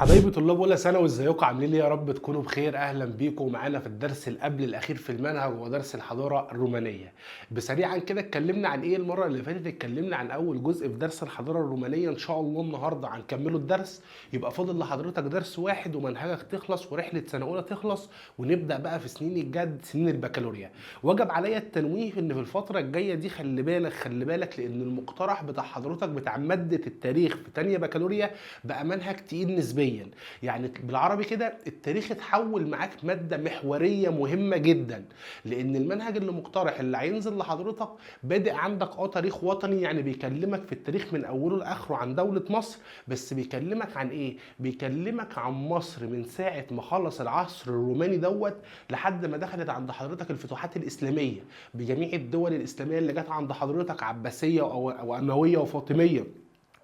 حبايبي طلاب اولى ثانوي، ازيكم؟ عاملين ايه؟ يا رب تكونوا بخير. اهلا بيكم معانا في الدرس اللي قبل الاخير في المنهج، وهو درس الحضارة الرومانيه. بسريعا كده اتكلمنا عن ايه المرة اللي فاتت؟ اتكلمنا عن اول جزء في درس الحضارة الرومانيه. ان شاء الله النهارده هنكمله الدرس، يبقى فاضل لحضرتك درس واحد ومنهجك تخلص ورحله سنة اولى تخلص، ونبدا بقى في سنين الجد، سنين البكالوريا. وجب عليا التنويه ان في الفترة الجاية دي خلي بالك خلي بالك، لان المقترح بتاع حضرتك بتاع مادة التاريخ في تانية بكالوريا بقى منهج تقيل نسبيا. يعني بالعربي كده التاريخ اتحول معاك مادة محورية مهمة جدا، لان المنهج اللي مقترح اللي هينزل لحضرتك بادئ عندك تاريخ وطني، يعني بيكلمك في التاريخ من اوله لاخره عن دولة مصر. بس بيكلمك عن ايه؟ بيكلمك عن مصر من ساعة ما خلص العصر الروماني دوت لحد ما دخلت عند حضرتك الفتوحات الاسلامية بجميع الدول الاسلامية اللي جت عند حضرتك، عباسية واموية وفاطمية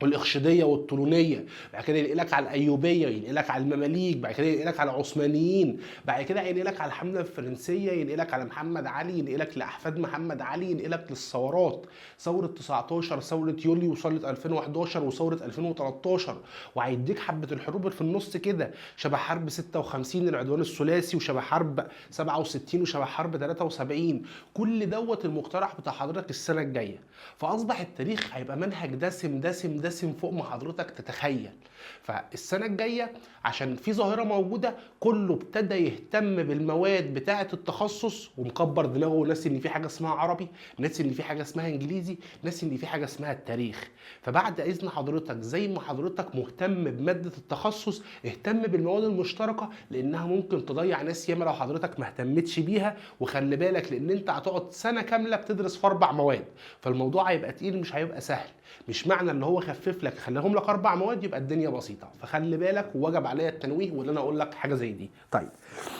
والاخشيديه والطولونيه، بعد كده ينقلك على الايوبيه، ينقلك على المماليك، بعد كده ينقلك على العثمانيين، بعد كده ينقلك على الحملة الفرنسية، ينقلك على محمد علي، ينقلك لاحفاد محمد علي، ينقلك للثورات، ثورة 19، ثورة يوليو، وثوره 2011، وثوره 2013. وهيديك حبه الحروب في النص كده، شبه حرب 56 العدوان الثلاثي، وشبه حرب 67، وشبه حرب 73. كل دوت المقترح بتاع حضرتك السنة الجاية. فاصبح التاريخ هيبقى منهج دسم دسم دسم فوق ما حضرتك تتخيل. فالسنة الجاية عشان في ظاهره موجودة، كله ابتدى يهتم بالمواد بتاعه التخصص ومكبر دماغه، وناسي ان في حاجة اسمها عربي، ناسي ان في حاجة اسمها انجليزي، ناسي ان في حاجة اسمها التاريخ. فبعد اذن حضرتك، زي ما حضرتك مهتم بمادة التخصص، اهتم بالمواد المشتركة، لانها ممكن تضيع ناس ياما لو حضرتك ما اهتمتش بيها. وخلي بالك، لان انت هتقعد سنة كاملة بتدرس في 4 مواد، فالموضوع هيبقى تقيل، مش هيبقى سهل. مش معنى اللي هو خفف لك خليهم لك 4 مواد يبقى الدنيا بسيطة. فخلي بالك، ووجب عليا التنويه واللي انا اقول لك حاجة زي دي. طيب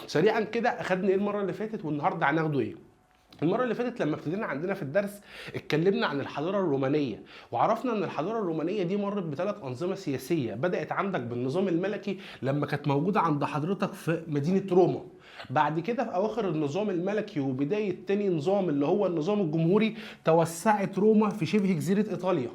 سريعا كده اخدنا ايه المرة اللي فاتت والنهارده هناخده ايه؟ المرة اللي فاتت لما ابتدينا عندنا في الدرس اتكلمنا عن الحضارة الرومانية، وعرفنا ان الحضارة الرومانية دي مرت بثلاث انظمة سياسية. بدات عندك بالنظام الملكي لما كانت موجودة عند حضرتك في مدينة روما. بعد كده في اواخر النظام الملكي وبداية تاني نظام اللي هو النظام الجمهوري، توسعت روما في شبه جزيرة ايطاليا،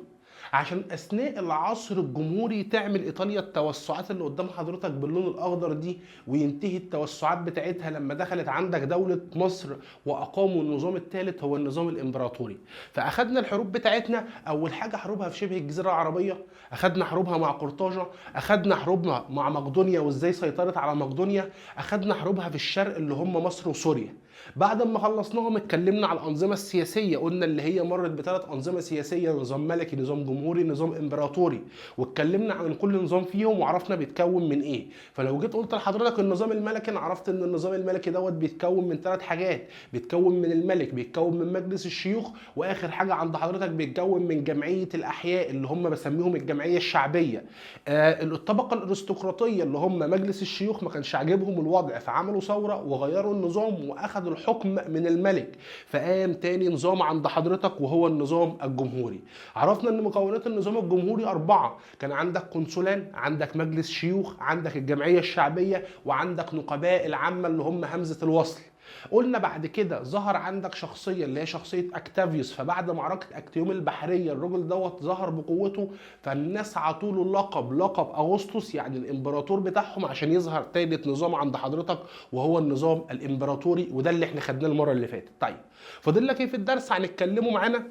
عشان اثناء العصر الجمهوري تعمل ايطاليا التوسعات اللي قدام حضرتك باللون الاخضر دي، وينتهي التوسعات بتاعتها لما دخلت عندك دولة مصر واقاموا النظام الثالث هو النظام الامبراطوري. فاخدنا الحروب بتاعتنا، اول حاجة حروبها في شبه الجزيرة العربية، اخدنا حروبها مع قرطاجة، اخدنا حروبها مع مقدونيا وازاي سيطرت على مقدونيا، اخدنا حروبها في الشرق اللي هم مصر وسوريا. بعد ما خلصناهم اتكلمنا على الأنظمة السياسية، قلنا اللي هي مرت بثلاث أنظمة سياسية، نظام ملكي، نظام جمهوري، نظام إمبراطوري، واتكلمنا عن كل نظام فيهم وعرفنا بيتكون من إيه. فلو جيت قلت لحضرتك النظام الملكي، أنا عرفت إن النظام الملكي دوت بيتكون من 3 حاجات، بيتكون من الملك، بيتكون من مجلس الشيوخ، وآخر حاجة عند حضرتك بيتكون من جمعية الأحياء اللي هم بسميهم الجمعية الشعبية. الطبقة الأرستقراطية اللي هم مجلس الشيوخ ما كانش عاجبهم الوضع، فعملوا ثورة وغيروا النظام وأخذوا الحكم من الملك، فقام تاني نظام عند حضرتك وهو النظام الجمهوري. عرفنا ان مكونات النظام الجمهوري 4، كان عندك قنصلان، عندك مجلس شيوخ، عندك الجمعية الشعبية، وعندك نقباء العامة اللي هم همزة الوصل. قلنا بعد كده ظهر عندك شخصية اللي هي شخصية أكتافيوس، فبعد معركة أكتيوم البحرية الراجل دوت ظهر بقوته، فالناس عطوله اللقب، لقب أغسطس، يعني الإمبراطور بتاعهم، عشان يظهر تالت نظام عند حضرتك وهو النظام الإمبراطوري، وده اللي احنا خدناه المرة اللي فاتت. طيب فاضل لك ايه في الدرس؟ هنتكلمه معانا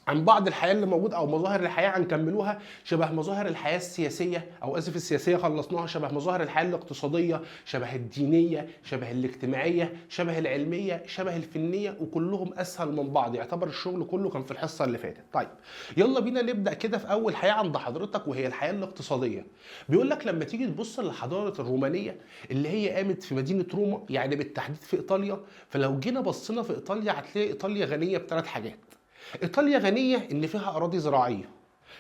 عن بعض الحياة اللي موجود او مظاهر الحياة هنكملوها، شبه مظاهر الحياة السياسية، او اسف السياسية خلصناها، شبه مظاهر الحياة الاقتصادية، شبه الدينية، شبه الاجتماعية، شبه العلمية، شبه الفنية، وكلهم اسهل من بعض. يعتبر الشغل كله كان في الحصة اللي فاتت. طيب يلا بينا نبدا كده في اول حياة عند حضرتك وهي الحياة الاقتصادية. بيقول لك لما تيجي تبص للحضاره الرومانية اللي هي قامت في مدينة روما، يعني بالتحديد في ايطاليا، فلو جينا بصينا في ايطاليا هتلاقي ايطاليا غنية بثلاث حاجات. ايطاليا غنية ان فيها اراضي زراعية،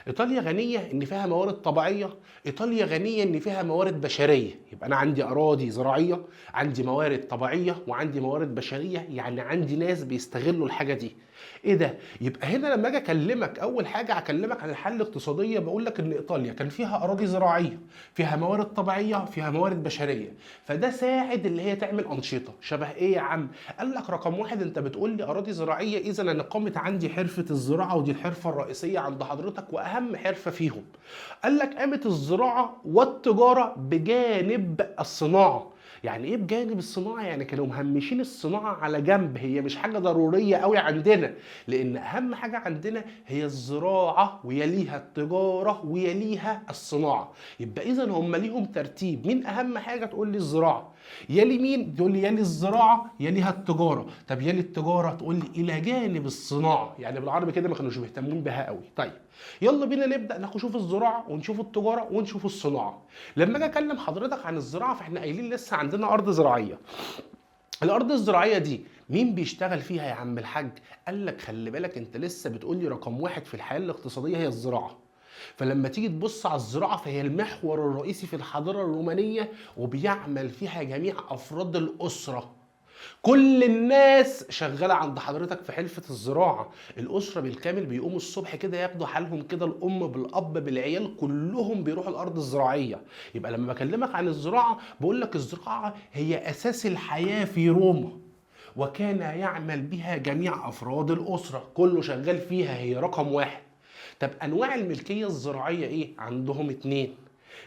ايطاليا غنية ان فيها موارد طبيعية، ايطاليا غنية ان فيها موارد بشرية. يبقى انا عندي اراضي زراعية، عندي موارد طبيعية، وعندي موارد بشرية، يعني عندي ناس بيستغلوا الحاجة دي. ايه ده؟ يبقى هنا لما اجي اكلمك اول حاجة هكلمك عن الحالة الاقتصادية، بقول لك ان ايطاليا كان فيها اراضي زراعية، فيها موارد طبيعية، فيها موارد بشرية، فده ساعد اللي هي تعمل انشطة شبه ايه يا عم؟ قال لك رقم 1، انت بتقول لي اراضي زراعية، اذا انا قامت عندي حرفه الزراعة، ودي الحرفة الرئيسية عند حضرتك واهم واهم حرفه فيهم. قال لك قامت الزراعة والتجارة بجانب الصناعة. يعني ايه بجانب الصناعة؟ يعني كانوا مهمشين الصناعة على جنب، هي مش حاجة ضرورية قوي عندنا، لان اهم حاجة عندنا هي الزراعة ويليها التجارة ويليها الصناعة. يبقى اذا هم ليهم ترتيب، مين اهم حاجة؟ تقول لي الزراعة، يلي مين؟ تقول لي يلي الزراعة يليها التجارة. طب يلي التجارة تقول لي الى جانب الصناعة، يعني بالعربي كده ما كانوش مهتمين بها قوي. طيب يلا بينا نبدا نشوف الزراعة ونشوف التجارة ونشوف الصناعة. لما اجي اكلم حضرتك عن الزراعة فاحنا قايلين لسه عندنا ارض زراعية. الارض الزراعية دي مين بيشتغل فيها يا عم الحاج؟ قال لك خلي بالك انت لسه بتقول لي رقم واحد في الحياة الاقتصادية هي الزراعة. فلما تيجي تبص على الزراعة فهي المحور الرئيسي في الحضارة الرومانية، وبيعمل فيها جميع افراد الاسرة. كل الناس شغالة عند حضرتك في حلفه الزراعة، الاسرة بالكامل بيقوموا الصبح كده ياخدوا حالهم كده، الام بالاب بالعيال كلهم بيروحوا الارض الزراعية. يبقى لما بكلمك عن الزراعة بقول لك الزراعة هي اساس الحياة في روما، وكان يعمل بها جميع افراد الاسرة، كله شغال فيها، هي رقم واحد. طب انواع الملكية الزراعية ايه؟ عندهم اتنين،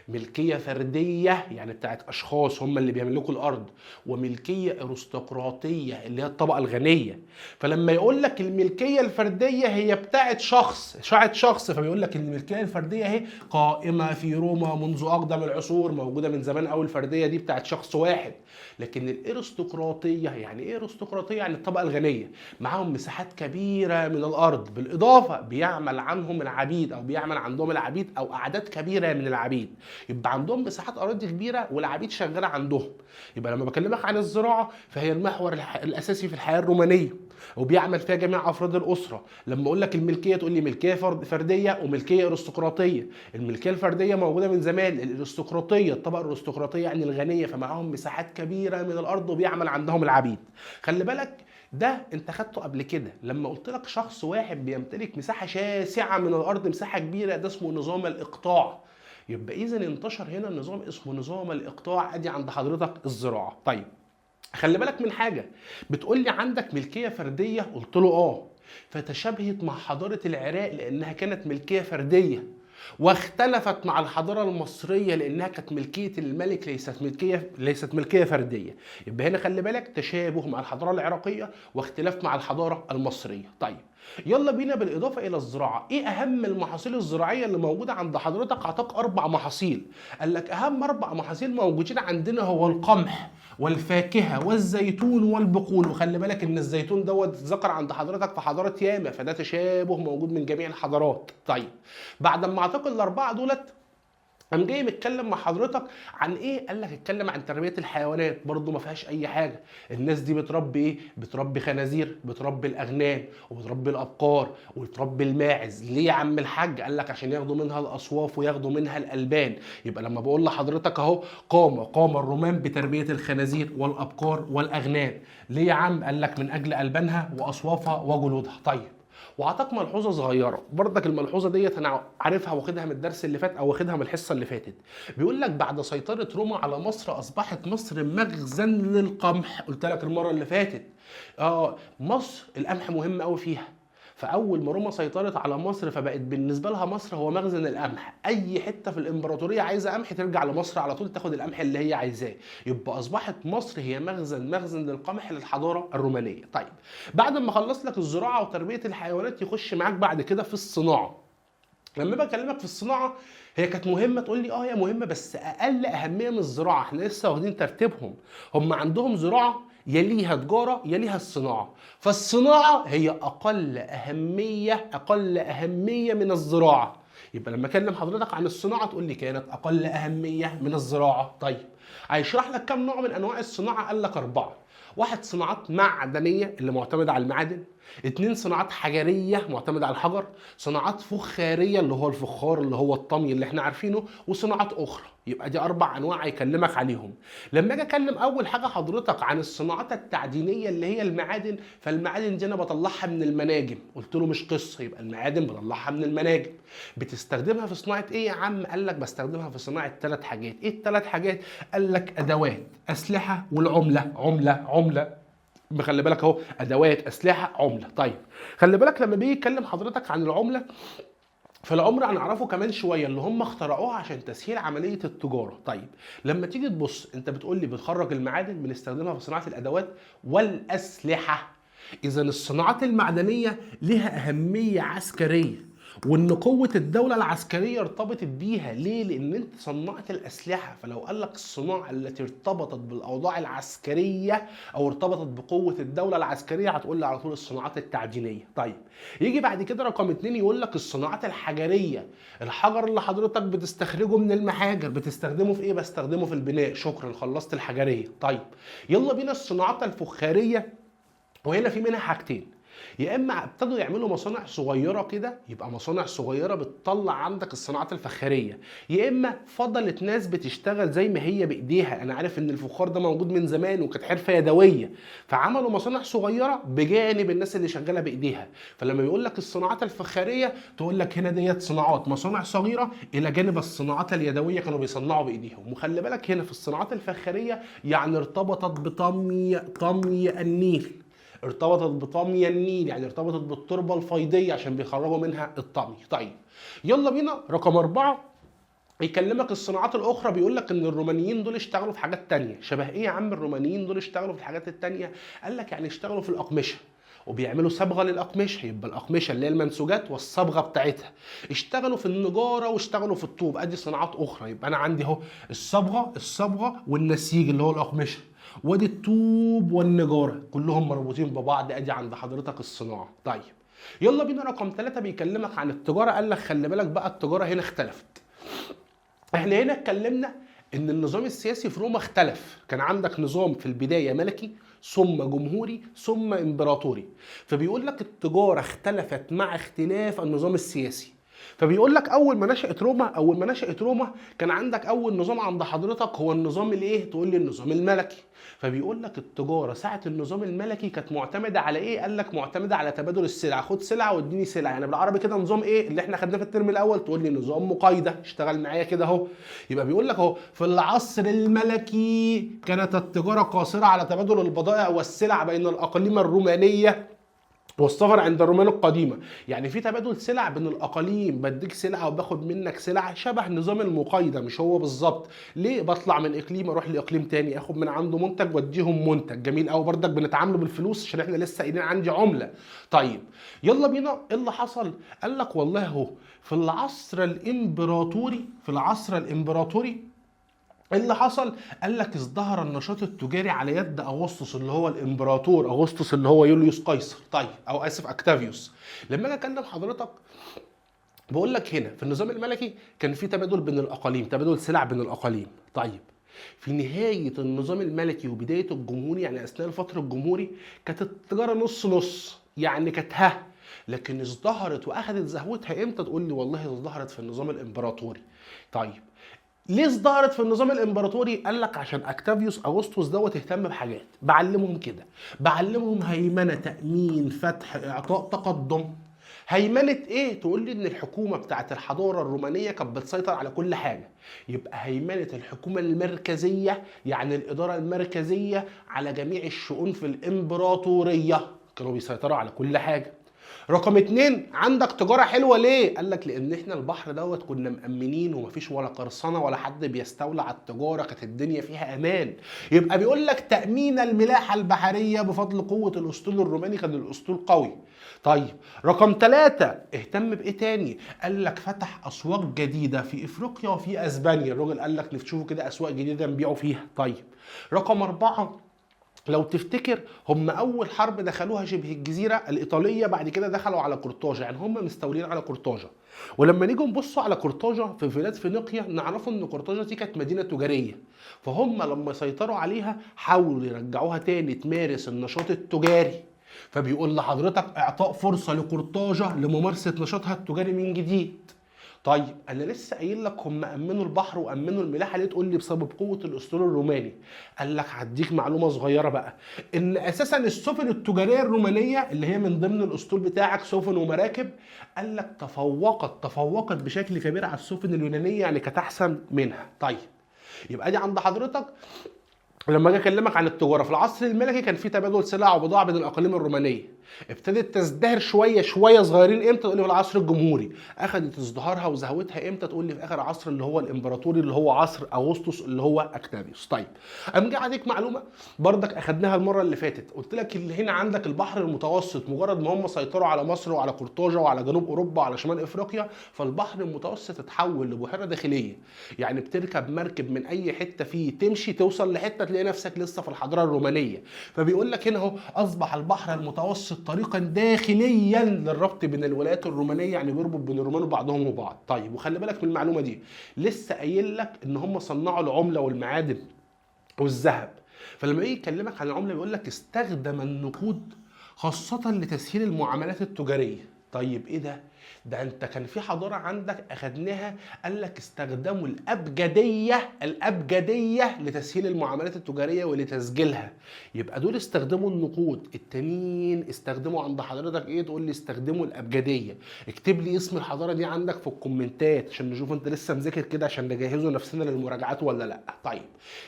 ملكية فردية يعني بتاعت أشخاص هم اللي بيملكوا الأرض، وملكية أرستقراطية اللي هي الطبقة الغنية. فلما يقول لك الملكية الفردية هي بتاعت شخص، شاعت شخص، فبيقول لك الملكية الفردية اهي قائمة في روما منذ أقدم العصور، موجودة من زمان أوي، الفردية دي بتاعت شخص واحد. لكن الأرستقراطية يعني إيه أرستقراطية؟ يعني الطبقة الغنية، معاهم مساحات كبيرة من الأرض، بالإضافة بيعمل عنهم العبيد أو بيعمل عندهم العبيد أو أعداد كبيرة من العبيد. يبقى عندهم مساحات اراضي كبيرة والعبيد شغالة عندهم. يبقى لما بكلمك عن الزراعة فهي المحور الاساسي في الحياة الرومانية، وبيعمل فيها جميع افراد الاسرة. لما اقول لك الملكية تقول لي ملكية فردية وملكيه ارستقراطيه. الملكية الفردية موجودة من زمان، الارستقراطيه الطبقة الارستقراطيه يعني الغنية، فمعاهم مساحات كبيرة من الارض وبيعمل عندهم العبيد. خلي بالك ده انت خدته قبل كده لما قلت لك شخص واحد بيمتلك مساحة شاسعه من الارض، مساحة كبيرة، ده اسمه نظام الاقطاع. يبقى اذا انتشر هنا النظام اسمه نظام الاقطاع. ادي عند حضرتك الزراعة. طيب خلي بالك من حاجة، بتقول لي عندك ملكية فردية، قلت له اه، فتشابهت مع حضارة العراق لانها كانت ملكية فردية، واختلفت مع الحضارة المصرية لانها كانت ملكية الملك ليست ملكية فردية. يبقى هنا خلي بالك تشابه مع الحضارة العراقية واختلاف مع الحضارة المصرية. طيب يلا بينا بالاضافة الى الزراعة، ايه اهم المحاصيل الزراعية اللي موجودة عند حضرتك؟ اعطاك 4 محاصيل، قال لك اهم 4 محاصيل موجودين عندنا هو القمح والفاكهه والزيتون والبقول. وخلي بالك ان الزيتون دوت اتذكر عند حضرتك في حضارة ياما، فده تشابه موجود من جميع الحضارات. طيب بعد ما اعطاك ال4 دولت قام جاي متكلم مع حضرتك عن ايه؟ قال لك اتكلم عن تربيه الحيوانات، برضو ما فيهاش اي حاجة. الناس دي بتربي ايه؟ بتربي خنازير، بتربي الاغنام، وبتربي الابقار، وبتربي الماعز. ليه يا عم الحاج؟ قال لك عشان ياخدوا منها الاصواف وياخدوا منها الالبان. يبقى لما بقول لحضرتك اهو قام الرومان بتربيه الخنازير والابقار والاغنام. ليه يا عم؟ قال لك من اجل البانها واصوافها وجلودها. طيب وعطاك ملحوظة صغيرة برضك، الملحوظة ديت انا عارفها واخدها من الدرس اللي فات او واخدها من الحصة اللي فاتت. بيقول لك بعد سيطرة روما على مصر اصبحت مصر مخزن للقمح. قلت لك المرة اللي فاتت مصر القمح مهم قوي فيها، فاول ما روما سيطرت على مصر فبقت بالنسبة لها مصر هو مخزن القمح. اي حتة في الامبراطورية عايزه قمح ترجع لمصر على طول تاخد القمح اللي هي عايزاه. يبقى اصبحت مصر هي مخزن للقمح للحضاره الرومانية. طيب بعد ما خلص لك الزراعة وتربيه الحيوانات يخش معاك بعد كده في الصناعة. لما بكلمك في الصناعة هي كانت مهمة، تقول لي هي مهمة بس اقل اهمية من الزراعة. احنا لسه واخدين ترتيبهم، هم عندهم زراعة يليها تجارة يليها الصناعة، فالصناعه هي اقل اهمية من الزراعة. يبقى لما اكلم حضرتك عن الصناعة تقول لي كانت اقل اهمية من الزراعة. طيب هيشرح لك كم نوع من انواع الصناعة؟ قال لك 4. 1 صناعات معدنية اللي معتمدة على المعادن، 2 صناعات حجريه معتمدة على الحجر، صناعات فخاريه اللي هو الفخار اللي هو الطمي اللي احنا عارفينه، وصناعات اخرى. يبقى دي 4 انواع هيكلمك عليهم. لما اجي اكلم اول حاجة حضرتك عن الصناعات التعدينيه اللي هي المعادن، فالمعادن دي انا بطلعها من المناجم. قلت له مش قصة، يبقى المعادن بطلعها من المناجم. بتستخدمها في صناعة ايه يا عم؟ قال لك بستخدمها في صناعة 3 حاجات. ايه ال3 حاجات؟ قال لك ادوات، اسلحة، والعمله. عمله عمله، خلي بالك اهو، ادوات، اسلحة، عمله. طيب خلي بالك لما بيجي يتكلم حضرتك عن العملة في العمر هنعرفه كمان شوية، اللي هم اخترعوها عشان تسهيل عملية التجارة. طيب لما تيجي تبص انت بتقول لي بتخرج المعادن بنستخدمها في صناعة الادوات والاسلحة. اذا الصناعات المعدنية لها اهمية عسكرية، وان قوة الدولة العسكرية ارتبطت بيها. ليه؟ لان انت صنعت الاسلحة. فلو قال لك الصناعة التي ارتبطت بالاوضاع العسكرية او ارتبطت بقوة الدولة العسكرية، هتقول لي على طول الصناعات التعدينية. طيب يجي بعد كده رقم 2 يقول لك الصناعات الحجرية. الحجر اللي حضرتك بتستخرجه من المحاجر بتستخدمه في ايه؟ بستخدمه في البناء. شكرا، خلصت الحجرية. طيب يلا بينا الصناعات الفخارية، وهنا في منها حاجتين. يا اما ابتدوا يعملوا مصانع صغيرة كده، يبقى مصانع صغيرة بتطلع عندك الصناعات الفخاريه، يا اما فضلت ناس بتشتغل زي ما هي بايديها. انا عارف ان الفخار ده موجود من زمان وكانت حرفه يدوية، فعملوا مصانع صغيرة بجانب الناس اللي شغالة بايديها. فلما بيقول لك الصناعات الفخاريه تقول لك هنا ديت صناعات مصانع صغيرة الى جانب الصناعات اليدوية كانوا بيصنعوا بايديهم. وخلي بالك هنا في الصناعات الفخاريه يعني ارتبطت بطمي النيل، ارتبطت بطمي النيل يعني ارتبطت بالتربه الفيضيه عشان بيخرجوا منها الطمي. طيب يلا بينا رقم 4 يكلمك الصناعات الاخرى. بيقول لك ان الرومانيين دول اشتغلوا في حاجات تانية. شبه ايه يا عم الرومانيين دول اشتغلوا في الحاجات التانية؟ قال لك يعني اشتغلوا في الاقمشة، وبيعملوا صبغة للاقمشه، يبقى الاقمشة اللي هي المنسوجات والصبغه بتاعتها. اشتغلوا في النجاره واشتغلوا في الطوب، ادي صناعات اخرى. يبقى انا عندي اهو الصبغه والنسيج اللي هو الاقمشة، وادي الطوب والنجاره، كلهم مربوطين ببعض. ادي عند حضرتك الصناعة. طيب يلا بينا رقم 3 بيكلمك عن التجارة. قال لك خلي بالك بقى التجارة هنا اختلفت. احنا هنا اتكلمنا ان النظام السياسي في روما اختلف، كان عندك نظام في البداية ملكي ثم جمهوري ثم امبراطوري. فبيقول لك التجارة اختلفت مع اختلاف النظام السياسي. فبيقول لك اول ما نشأت روما كان عندك اول نظام عند حضرتك هو النظام الايه؟ تقول لي النظام الملكي. فبيقول لك التجارة ساعة النظام الملكي كانت معتمدة على ايه؟ قال لك معتمدة على تبادل السلع، خد سلعه واديني سلعه، يعني بالعربي كده نظام ايه اللي احنا خدناه في الترم الاول؟ تقول لي نظام مقايضه. اشتغل معايا كده اهو. يبقى بيقول لك اهو في العصر الملكي كانت التجارة قاصرة على تبادل البضائع والسلع بين الاقاليم الرومانية والسفر عند الرومان القديمة. يعني في تبادل سلع بين الاقاليم، بديك سلعه وباخد منك سلعه، شبه نظام المقايضة مش هو بالظبط. ليه؟ بطلع من اقليم اروح لاقليم تاني، اخد من عنده منتج واديهم منتج. جميل قوي، بردك بنتعاملوا بالفلوس عشان احنا لسه قايلين عندي عمله. طيب يلا بينا ايه اللي حصل؟ قال لك والله اهو في العصر الامبراطوري، في العصر الامبراطوري ايه اللي حصل؟ قال لك ازدهر النشاط التجاري على يد اغسطس اللي هو الامبراطور، اغسطس اللي هو يوليوس قيصر، طيب او اسف اكتافيوس. لما انا اكلم حضرتك بقول لك هنا في النظام الملكي كان في تبادل بين الاقاليم، تبادل سلع بين الاقاليم. طيب في نهاية النظام الملكي وبداية الجمهوري، يعني اثناء الفترة الجمهوري، كانت التجارة نص نص، يعني كانت ها، لكن ازدهرت واخذت زهوتها امتى؟ تقول لي والله ازدهرت في النظام الامبراطوري. طيب ليه ازدهرت في النظام الامبراطوري؟ قال لك عشان اكتافيوس اغسطس دوت اهتم بحاجات، بعلمهم كده، بعلمهم هيمنة، تامين، فتح، اعطاء، تقدم. هيمنة ايه؟ تقول لي ان الحكومة بتاعت الحضارة الرومانية كانت بتسيطر على كل حاجة، يبقى هيمنة الحكومة المركزية، يعني الادارة المركزية على جميع الشؤون في الامبراطورية، كانوا بيسيطروا على كل حاجة. رقم 2 عندك تجارة حلوة ليه؟ قال لك لأن احنا البحر دوت كنا مأمنين ومفيش ولا قرصنة ولا حد بيستولى على التجارة، كانت الدنيا فيها أمان. يبقى بيقول لك تأمين الملاحة البحرية بفضل قوة الأسطول الروماني، كان الأسطول قوي. طيب رقم 3 اهتم بإيه تاني؟ قال لك فتح أسواق جديدة في إفريقيا وفي أسبانيا، الراجل قال لك نشوفوا كده أسواق جديدة نبيعوا فيها. طيب رقم 4 لو تفتكر هم اول حرب دخلوها شبه الجزيرة الايطالية، بعد كده دخلوا على قرطاجه، يعني هم مستولين على قرطاجه. ولما نيجي نبصوا على قرطاجه في بلاد فينيقيا نعرفوا ان قرطاجه دي كانت مدينة تجارية، فهم لما سيطروا عليها حاولوا يرجعوها تاني تمارس النشاط التجاري. فبيقول لحضرتك اعطاء فرصة لقرطاجه لممارسة نشاطها التجاري من جديد. طيب انا لسه قايل لك هم امنوا البحر وامنوا الملاحة، ليه تقول لي بسبب قوة الاسطول الروماني؟ قال لك هديك معلومة صغيرة بقى، ان اساسا السفن التجارية الرومانية اللي هي من ضمن الاسطول بتاعك سفن ومراكب، قال لك تفوقت بشكل كبير على السفن اليونانية، يعني كانت احسن منها. طيب يبقى دي عند حضرتك لما اجي اكلمك عن التجارة في العصر الملكي كان في تبادل سلع وبضاعه بين الاقاليم الرومانية. ابتدت تزدهر شوية شوية صغيرين امتى؟ تقول لي في العصر الجمهوري. اخذت ازدهارها وزهوتها امتى؟ تقول لي في اخر عصر اللي هو الامبراطوري اللي هو عصر اغسطس اللي هو اكتافيوس. طيب قام جه عليك معلومة بردك اخدناها المرة اللي فاتت، قلت لك اللي هنا عندك البحر المتوسط، مجرد ما هم سيطروا على مصر وعلى قرطاجه وعلى جنوب اوروبا وعلى شمال افريقيا، فالبحر المتوسط اتحول لبحيره داخلية، يعني بتركب مركب من اي حتة فيه تمشي توصل لحته تلاقي نفسك لسه في الحضارة الرومانية. فبيقول لك هنا اهو اصبح البحر المتوسط طريقا داخليا للربط بين الولايات الرومانية، يعني بيربط بين الرومان وبعضهم وبعض. طيب وخلي بالك من المعلومة دي، لسه قايل لك ان هم صنعوا العملة والمعادن والذهب، فلما يجي يكلمك عن العملة بيقول لك استخدم النقود خاصة لتسهيل المعاملات التجارية. طيب ايه ده؟ ده انت كان في حضارة عندك اخدناها قال لك استخدموا الابجدية، الابجدية لتسهيل المعاملات التجارية ولتسجيلها. يبقى دول استخدموا النقود، التانيين استخدموا عند حضرتك ايه؟ تقول لي استخدموا الابجدية. اكتب لي اسم الحضارة دي عندك في الكومنتات عشان نشوف انت لسه مذاكر كده، عشان نجهزوا نفسنا للمراجعات ولا لا. طيب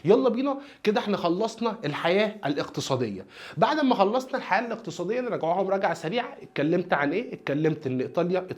يلا بينا كده، احنا خلصنا الحياة الاقتصادية. بعد ما خلصنا الحياة الاقتصادية نراجعوها مراجعه سريعة. اتكلمت عن ايه؟ اتكلمت ان ايطاليا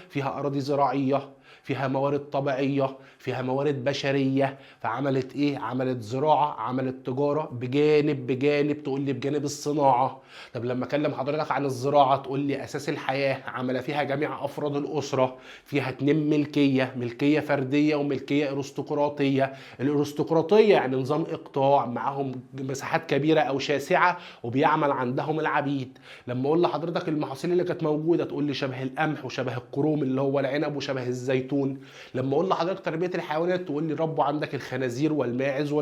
فيها اراضي زراعية، فيها موارد طبيعية، فيها موارد بشرية، فعملت ايه؟ عملت زراعة، عملت تجارة، بجانب تقول لي بجانب الصناعة. طب لما اكلم حضرتك عن الزراعة تقول لي اساس الحياة، عمل فيها جميع افراد الاسرة، فيها 2 ملكية، ملكية فردية وملكيه ارستقراطيه. الارستقراطيه يعني نظام اقطاع، معاهم مساحات كبيرة او شاسعه وبيعمل عندهم العبيد. لما اقول لحضرتك المحاصيل اللي كانت موجودة تقول لي شبه القمح وشبه الكروم اللي هو العنب وشبه الزيتون. لما اقول لحضرتك تربيه الحيوانات تقول لي ربوا عندك الخنازير والماعز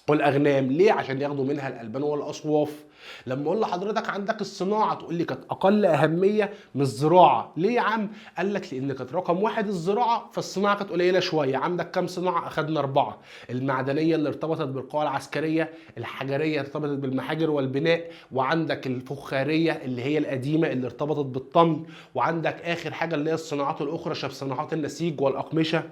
والاغنام. ليه؟ عشان ياخدوا منها الالبان والاصواف. لما اقول لحضرتك عندك الصناعة تقول لي كانت اقل اهمية من الزراعة. ليه يا عم؟ قال لك لان كانت رقم 1 الزراعة، فالصناعه كانت قليله شوية. عندك كام صناعة؟ اخدنا 4: المعدنية اللي ارتبطت بالقوى العسكرية، الحجريه ارتبطت بالمحاجر والبناء، وعندك الفخاريه اللي هي القديمة اللي ارتبطت بالطمي، وعندك اخر حاجة اللي هي الصناعات الاخرى شبه صناعات النسيج والاقمشه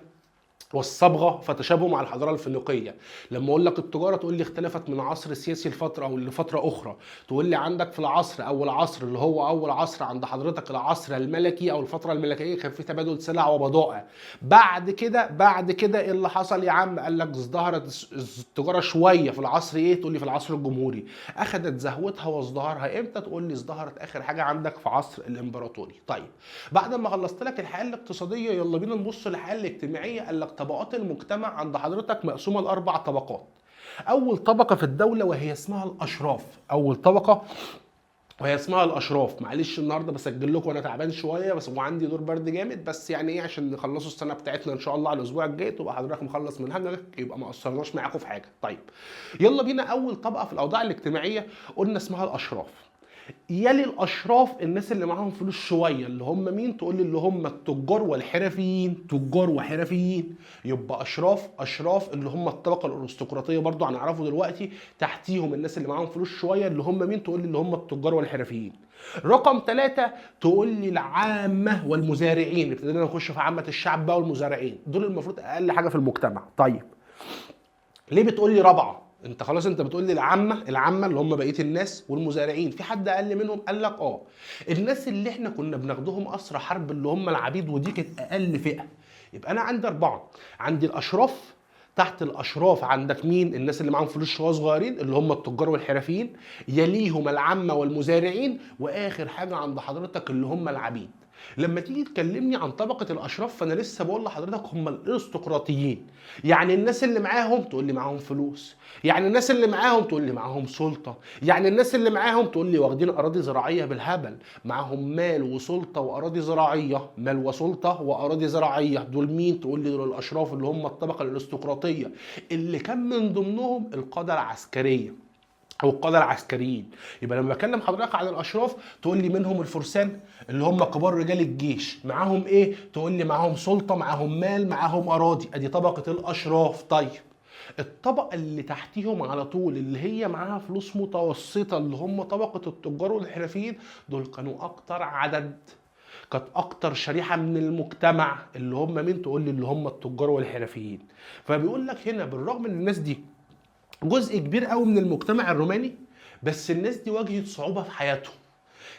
والصبغه، فتشابهوا مع الحضارة الفينيقيه. لما اقول لك التجارة تقول لي اختلفت من عصر سياسي لفترة او لفترة اخرى. تقول لي عندك في العصر اول عصر اللي هو اول عصر عند حضرتك العصر الملكي او الفترة الملكية كان في تبادل سلع وبضائع. بعد كده ايه اللي حصل يا عم؟ قال لك ازدهرت التجارة شوية في العصر ايه؟ تقول لي في العصر الجمهوري. اخذت زهوتها وازدهارها امتى؟ تقول لي ازدهرت اخر حاجة عندك في عصر الامبراطوري. طيب بعد ما خلصت لك الحياة الاقتصادية يلا بينا نبص للحياة الاجتماعية. قال لك طبقات المجتمع عند حضرتك مقسومة ل4 طبقات. اول طبقه في الدولة وهي اسمها الاشراف. اول طبقه وهي اسمها الاشراف. معلش النهارده بسجل لكم وانا تعبان شوية بس وعندي دور برد جامد، بس يعني ايه عشان نخلصوا السنة بتاعتنا ان شاء الله على الاسبوع الجاي تبقى حضرتك مخلص منهجك، يبقى ما قصرناش معاكم في حاجة. طيب يلا بينا. اول طبقه في الاوضاع الاجتماعية قلنا اسمها الاشراف. يلي الاشراف الناس اللي معاهم فلوس شوية اللي هم مين؟ تقول لي اللي هم التجار والحرفيين. تجار وحرفيين، يبقى اشراف اللي هم الطبقة الارستقراطيه برضو هنعرفه دلوقتي. تحتيهم الناس اللي معاهم فلوس شوية اللي هم مين؟ تقول لي اللي هم التجار والحرفيين. رقم 3 تقول لي العامة والمزارعين. ابتدينا نخش في عامة الشعب بقى والمزارعين، دول المفروض اقل حاجة في المجتمع. طيب ليه بتقول لي رابعه؟ انت خلاص انت بتقول لي العامة اللي هم بقية الناس والمزارعين، في حد اقل منهم؟ قال لك اه، الناس اللي احنا كنا بناخدهم اسرى حرب اللي هم العبيد، ودي كانت اقل فئة. يبقى انا عندي 4، عندي الاشراف، تحت الاشراف عندك مين؟ الناس اللي معاهم فلوس شوية صغيرين اللي هم التجار والحرفيين، يليهم العامة والمزارعين، واخر حاجة عند حضرتك اللي هم العبيد. لما تيجي تكلمني عن طبقة الأشراف فأنا لسه بقول لحضرتك هم الأرستقراطيين، يعني الناس اللي معاهم تقول لي معاهم فلوس، يعني الناس اللي معاهم تقول لي معاهم سلطة، يعني الناس اللي معاهم تقول لي واخدين أراضي زراعية بالهبل، معاهم مال وسلطة وأراضي زراعية، مال وسلطة وأراضي زراعية. دول مين؟ تقول لي دول الأشراف اللي هم الطبقة الأرستقراطية اللي كان من ضمنهم القادة العسكرية او القادة العسكريين. يبقى لما بكلم حضرتك عن الاشراف تقول لي منهم الفرسان اللي هم كبار رجال الجيش، معاهم ايه؟ تقول لي معاهم سلطة، معاهم مال، معاهم اراضي، ادي طبقه الاشراف. طيب الطبقة اللي تحتيهم على طول اللي هي معاها فلوس متوسطه اللي هم طبقه التجار والحرفيين، دول كانوا اكتر عدد، كانت اكتر شريحة من المجتمع، اللي هم مين؟ تقول لي اللي هم التجار والحرفيين. فبيقول لك هنا بالرغم ان الناس دي جزء كبير قوي من المجتمع الروماني، بس الناس دي واجهت صعوبة في حياتهم.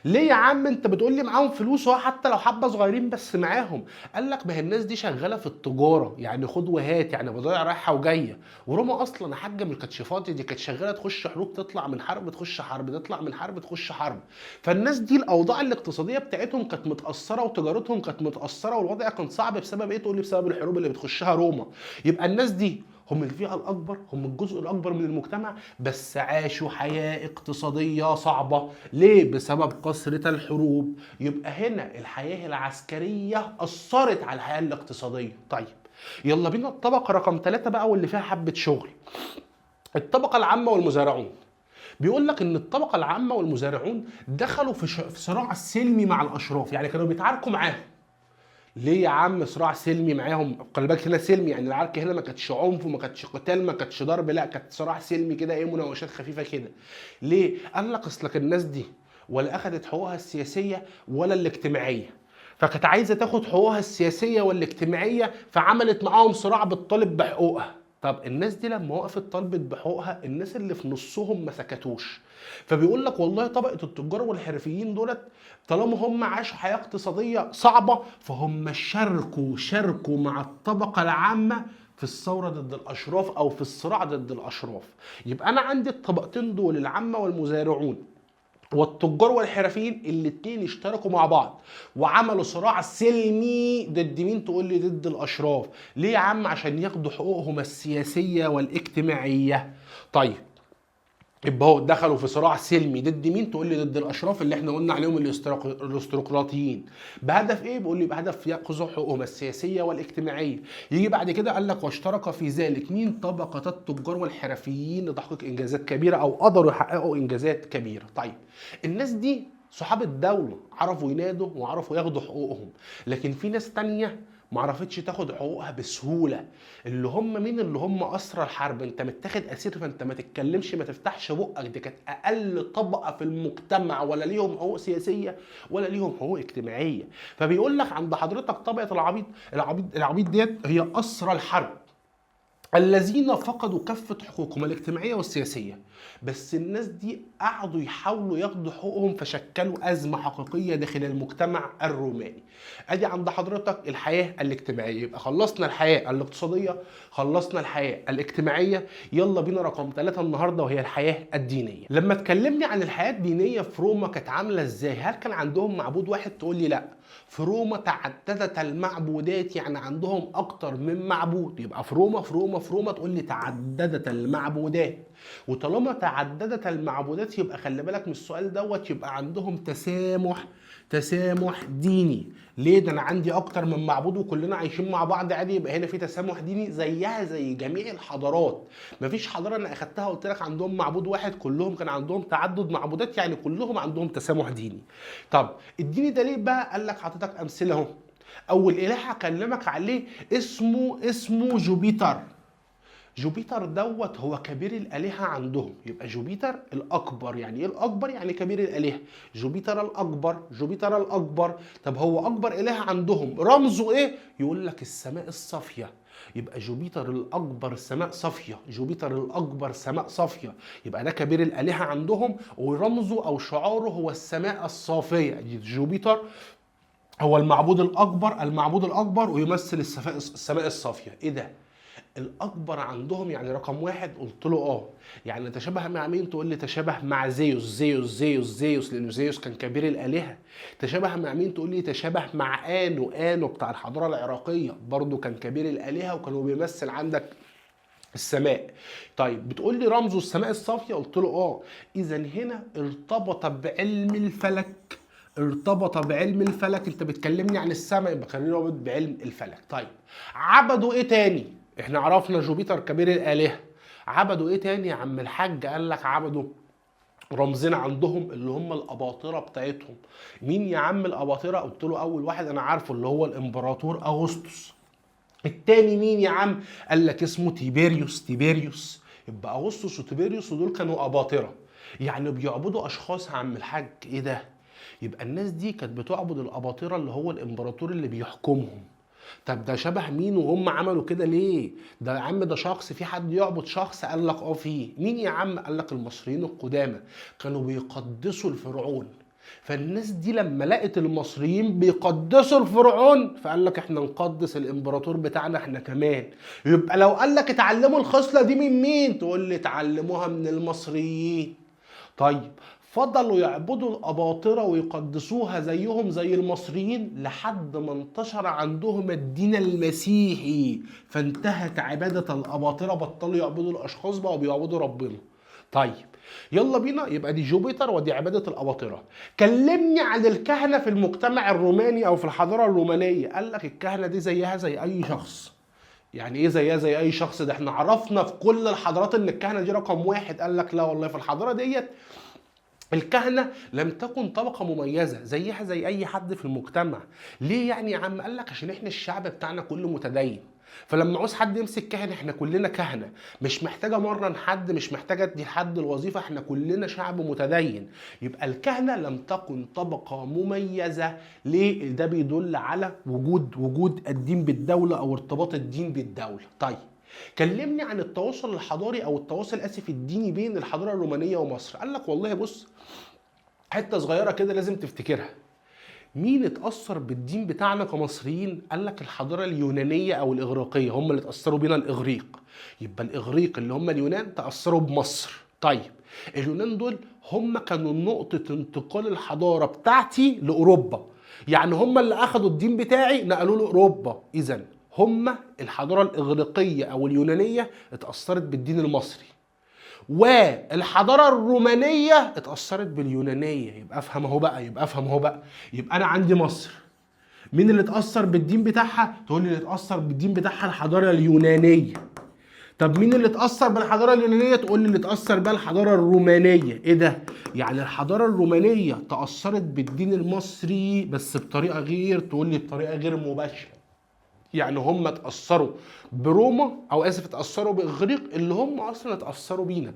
ليه يا عم انت بتقول لي معاهم فلوس؟ هو حتى لو حبه صغيرين بس معاهم. قال لك ما هي الناس دي شغالة في التجارة، يعني خد وهات، يعني بضايع رايحة وجاية. وروما اصلا يا حاجة ما كانتش فاضية، دي كانت شغالة تخش حروب تطلع من حرب تخش حرب تطلع من حرب تخش حرب. فالناس دي الاوضاع الاقتصادية بتاعتهم كانت متاثرة وتجارتهم كانت متاثرة والوضع كان صعب. بسبب ايه؟ تقول لي بسبب الحروب اللي بتخشها روما. يبقى الناس دي هم الفئة الاكبر، هم الجزء الاكبر من المجتمع، بس عاشوا حياة اقتصادية صعبة. ليه؟ بسبب كثرة الحروب. يبقى هنا الحياة العسكرية اثرت على الحياة الاقتصادية. طيب يلا بينا الطبقة رقم 3 بقى، واللي فيها حبه شغل، الطبقة العامة والمزارعون. بيقول لك ان الطبقة العامة والمزارعون دخلوا في صراع سلمي مع الاشراف، يعني كانوا بيتعاركوا معاهم. ليه يا عم صراع سلمي معاهم؟ خلي بالك هنا سلمي، يعني العركه هنا ما كانتش عنف وما كانتش قتال ما كانتش ضرب، لا كانت صراع سلمي كده، ايه، مناوشات خفيفة كده. ليه؟ قال لك اصلك الناس دي ولا اخذت حقوقها السياسية ولا الاجتماعية، فكانت عايزه تاخد حقوقها السياسية والاجتماعية، فعملت معاهم صراع بالطالب بحقوقها. طب الناس دي لما وقفت طالبت بحقوقها، الناس اللي في نصهم ما سكتوش. فبيقول لك والله طبقه التجار والحرفيين دولت طالما هم عاشوا حياة اقتصادية صعبة، فهم شاركوا مع الطبقة العامة في الثورة ضد الاشراف او في الصراع ضد الاشراف. يبقى انا عندي الطبقتين دول، العامة والمزارعون والتجار والحرفيين، الاتنين اشتركوا مع بعض وعملوا صراع سلمي ضد مين؟ تقول لي ضد الاشراف. ليه يا عم؟ عشان ياخدوا حقوقهم السياسية والاجتماعية. طيب يبقى هو دخلوا في صراع سلمي ضد مين؟ تقول لي ضد الاشراف اللي احنا قلنا عليهم الارستقراطيين. بهدف ايه؟ بيقول لي بهدف ياخذوا حقوقهم السياسية والاجتماعية. يجي بعد كده قال لك واشترك في ذلك مين؟ طبقه التجار والحرفيين لتحقيق انجازات كبيرة، او قدروا يحققوا انجازات كبيرة. طيب الناس دي صحاب الدولة عرفوا ينادوا وعرفوا ياخدوا حقوقهم، لكن في ناس تانية ما عرفتش تاخد حقوقها بسهولة، اللي هم مين؟ اللي هم اسرى الحرب. انت متاخد اسير فانت ما تتكلمش ما تفتحش بقك، دي كانت اقل طبقه في المجتمع، ولا ليهم حقوق سياسية ولا ليهم حقوق اجتماعية. فبيقول لك عند حضرتك طبقه العبيد، العبيد ديت هي اسرى الحرب الذين فقدوا كافة حقوقهم الاجتماعية والسياسية، بس الناس دي قعدوا يحاولوا ياخدوا حقوقهم فشكلوا أزمة حقيقية داخل المجتمع الروماني. أدي عند حضرتك الحياة الاجتماعية. يبقى خلصنا الحياة الاقتصادية، خلصنا الحياة الاجتماعية، يلا بينا رقم 3 النهاردة وهي الحياة الدينية. لما تكلمني عن الحياة الدينية في روما كانت عاملة ازاي؟ هل كان عندهم معبود واحد؟ تقول لي لا، في روما تعددت المعبودات، يعني عندهم أكتر من معبود. يبقى في روما في روما في روما تقول لي تعددت المعبودات، وطالما تعددت المعبودات يبقى خلي بالك من السؤال دوت، يبقى عندهم تسامح ديني. ليه؟ ده انا عندي اكتر من معبود وكلنا عايشين مع بعض عادي، يبقى هنا في تسامح ديني زيها زي جميع الحضارات. مفيش حضارة انا اخدتها قلت لك عندهم معبود واحد، كلهم كان عندهم تعدد معبودات، يعني كلهم عندهم تسامح ديني. طب الديني ده ليه بقى؟ قال لك حضرتك امثلة اهو. اول اله هكلمك عليه اسمه جوبيتر. جوبيتر دوت هو كبير الآلهة عندهم، يبقى جوبيتر الأكبر. يعني إيه الأكبر؟ يعني كبير الآلهة، جوبيتر الأكبر، جوبيتر الأكبر. طب هو أكبر إله عندهم، رمزه إيه؟ يقول لك السماء الصافية. يبقى جوبيتر الأكبر سماء صافية، جوبيتر الأكبر سماء صافية، يبقى ده كبير الآلهة عندهم ورمزه أو شعاره هو السماء الصافية. جوبيتر هو المعبود الأكبر، المعبود الأكبر، ويمثل السماء الصافية. إيه ده؟ الأكبر عندهم يعني رقم 1. قلت له آه، يعني تشابه مع مين؟ تقول لي تشابه مع زيوس، زيوس زيوس زيوس، لأنه زيوس كان كبير الآلهة. تشابه مع مين؟ تقول لي تشابه مع آنو، آنو بتاع الحضارة العراقية، برضه كان كبير الآلهة وكان بيمثل عندك السماء. طيب بتقول لي رمزه السماء الصافية؟ قلت له آه. إذا هنا ارتبط بعلم الفلك، ارتبط بعلم الفلك. انت بتكلمني عن السماء، يبقى خلينا نربط بعلم الفلك. طيب عبدوا ايه تاني؟ احنا عرفنا جوبيتر كبير الآلهة، عبدوا ايه تاني يا عم الحاج؟ قال لك عبدوا رمزنا عندهم اللي هم الأباطرة بتاعتهم. مين يا عم الأباطرة؟ قلت له أول واحد أنا عارفه اللي هو الإمبراطور أغسطس. التاني مين يا عم؟ قال لك اسمه تيبيريوس، تيبيريوس. يبقى أغسطس وتيبيريوس ودول كانوا أباطرة، يعني بيعبدوا أشخاص يا عم الحاج. ايه ده؟ يبقى الناس دي كانت بتعبد الأباطرة اللي هو الإمبراطور اللي بيحكمهم. طب ده شبه مين وهم عملوا كده ليه؟ ده يا عم ده شخص، في حد يعبد شخص؟ قال لك اه في. مين يا عم؟ قال لك المصريين القدامى كانوا بيقدسوا الفرعون. فالناس دي لما لقت المصريين بيقدسوا الفرعون فقال لك احنا نقدس الامبراطور بتاعنا احنا كمان. يبقى لو قال لك اتعلموا الخصلة دي من مين؟ تقول لي اتعلموها من المصريين. طيب فضلوا يعبدوا الأباطرة ويقدسوها زيهم زي المصريين لحد ما انتشر عندهم الدين المسيحي، فانتهت عبادة الأباطرة، بطلوا يعبدوا الأشخاص بقوا بيعبدوا ربنا. طيب يلا بينا، يبقى دي جوبيتر ودي عبادة الأباطرة. كلمني عن الكهنة في المجتمع الروماني أو في الحضارة الرومانية. قال لك الكهنة دي زيها زي أي شخص. يعني ايه زيها زي اي شخص؟ ده احنا عرفنا في كل الحضارات ان الكهنة دي رقم واحد. قال لك لا والله، في الحضارة ديت الكهنة لم تكن طبقة مميزة، زيها زي أي حد في المجتمع. ليه يعني يا عم؟ قال لك عشان احنا الشعب بتاعنا كله متدين، فلما عاوز حد يمسك كهنة احنا كلنا كهنة، مش محتاجة مرن حد، مش محتاجة ادي حد الوظيفة، احنا كلنا شعب متدين. يبقى الكهنة لم تكن طبقة مميزة. ليه؟ ده بيدل على وجود الدين بالدولة أو ارتباط الدين بالدولة. طيب كلمني عن التواصل الحضاري او التواصل اسف الديني بين الحضارة الرومانية ومصر. قال لك والله بص، حتة صغيرة كده لازم تفتكرها. مين اتاثر بالدين بتاعنا كمصريين؟ قال لك الحضارة اليونانية او الاغريقية، هم اللي اتاثروا بينا الاغريق. يبقى الاغريق اللي هم اليونان تاثروا بمصر. طيب اليونان دول هم كانوا نقطة انتقال الحضارة بتاعتي لاوروبا، يعني هم اللي اخدوا الدين بتاعي نقلوه لاوروبا. اذا هم الحضارة الإغريقية أو اليونانية اتأثرت بالدين المصري، والحضارة الرومانية اتأثرت باليونانية. يبقى افهم اهو بقى، يبقى افهم اهو بقى. يبقى أنا عندي مصر مين اللي اتأثر بالدين بتاعها؟ تقول لي اللي اتأثر بالدين بتاعها الحضارة اليونانية. طب مين اللي اتأثر بالحضارة اليونانية؟ تقول لي اللي اتأثر بقى الحضارة الرومانية. ايه ده؟ يعني الحضارة الرومانية تأثرت بالدين المصري بس بطريقة غير، تقول لي بطريقة غير مباشرة. يعني هم اتأثروا بروما او اسف اتأثروا باغريق اللي هم اصلا اتأثروا بينا.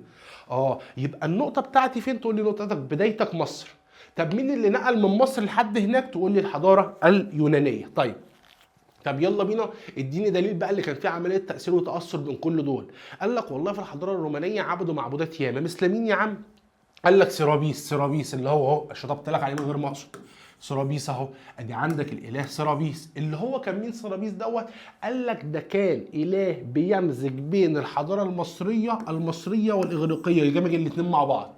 يبقى النقطة بتاعتي فين؟ تقول لي نقطتك بدايتك مصر. طب مين اللي نقل من مصر لحد هناك؟ تقول لي الحضارة اليونانية. طيب طب يلا بينا اديني دليل بقى اللي كان فيه عملية تأثير وتأثر بين كل دول. قال لك والله في الحضارة الرومانية عبدوا معبودات ياما، مثل مين يا عم؟ قال لك سيرابيس. سيرابيس اللي هو اهو شطبت لك عليه من غير ما اقصد، سيرابيس اهو، ادي عندك الاله سيرابيس. اللي هو كان مين سيرابيس دوت؟ قال لك ده كان اله بيمزج بين الحضارة المصرية والاغريقيه، يجمج الاثنين مع بعض.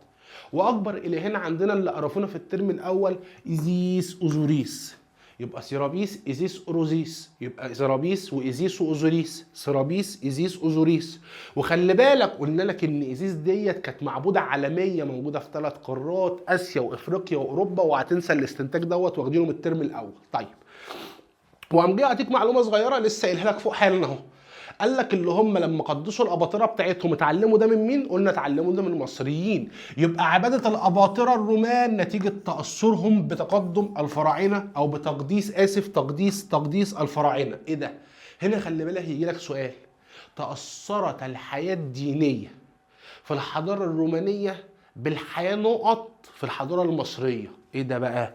واكبر الهين عندنا اللي عرفونا في الترم الاول ايزيس اوزوريس. يبقى سيرابيس ايزيس اوروزيس، يبقى سيرابيس وايزيس واوزوريس، سيرابيس ايزيس اوزوريس. وخلي بالك قلنا لك ان ايزيس ديت كانت معبوده عالمية موجودة في 3 قارات، اسيا وافريقيا واوروبا، وهتنسى الاستنتاج دوت واخدينه من الترم الاول. طيب وقام جاي اعطيك معلومة صغيرة لسه قايلها لك فوق حالا اهو. قال لك اللي هم لما قدسوا الاباطره بتاعتهم اتعلموا ده من مين؟ قلنا اتعلموا ده من المصريين. يبقى عباده الاباطره الرومان نتيجة تاثرهم بتقدم الفراعنة او بتقديس اسف تقديس تقديس الفراعنة. ايه ده؟ هنا خلي بالك يجي لك سؤال، تاثرت الحياة الدينية في الحضارة الرومانية بالحياة نقط في الحضارة المصرية. ايه ده بقى؟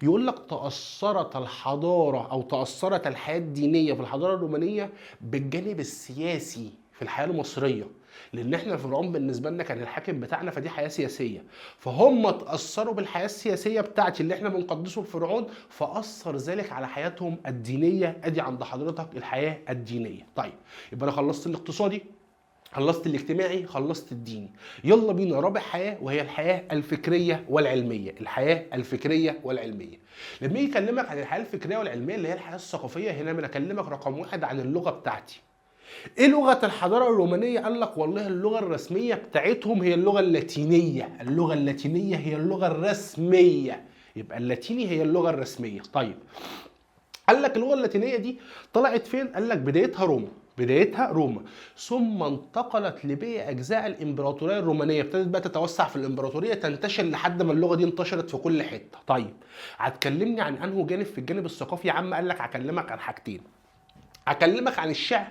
يقول لك تأثرت الحضارة أو تأثرت الحياة الدينية في الحضارة الرومانية بالجانب السياسي في الحياة المصرية، لأن احنا الفرعون بالنسبة لنا كان الحاكم بتاعنا، فدي حياة سياسية، فهم تأثروا بالحياة السياسية بتاعتي اللي احنا بنقدسه الفرعون، فأثر ذلك على حياتهم الدينية. أدي عند حضرتك الحياة الدينية. طيب يبقى أنا خلصت الاقتصادي، خلصت الاجتماعي، خلصت الديني. يلا بينا رابع حياة وهي الحياة الفكرية والعلمية. الحياة الفكرية والعلمية. لما يجي يكلمك عن الحياة الفكرية والعلمية اللي هي الحياة الثقافية، هنا بنكلمك رقم واحد عن اللغة بتاعتي. ايه لغة الحضارة الرومانية؟ قال لك والله اللغة الرسمية بتاعتهم هي اللغة اللاتينية. اللغة اللاتينية هي اللغة الرسمية، يبقى اللاتيني هي اللغة الرسمية. طيب قال لك اللغة اللاتينية دي طلعت فين؟ قال لك بدايتها روما، بدايتها روما، ثم انتقلت لباقي اجزاء الامبراطورية الرومانية، ابتدت بقى تتوسع في الامبراطورية، تنتشر لحد ما اللغة دي انتشرت في كل حتة. طيب هتكلمني عن انه جانب في الجانب الثقافي يا عم؟ قال لك هكلمك عن حاجتين، هكلمك عن الشعر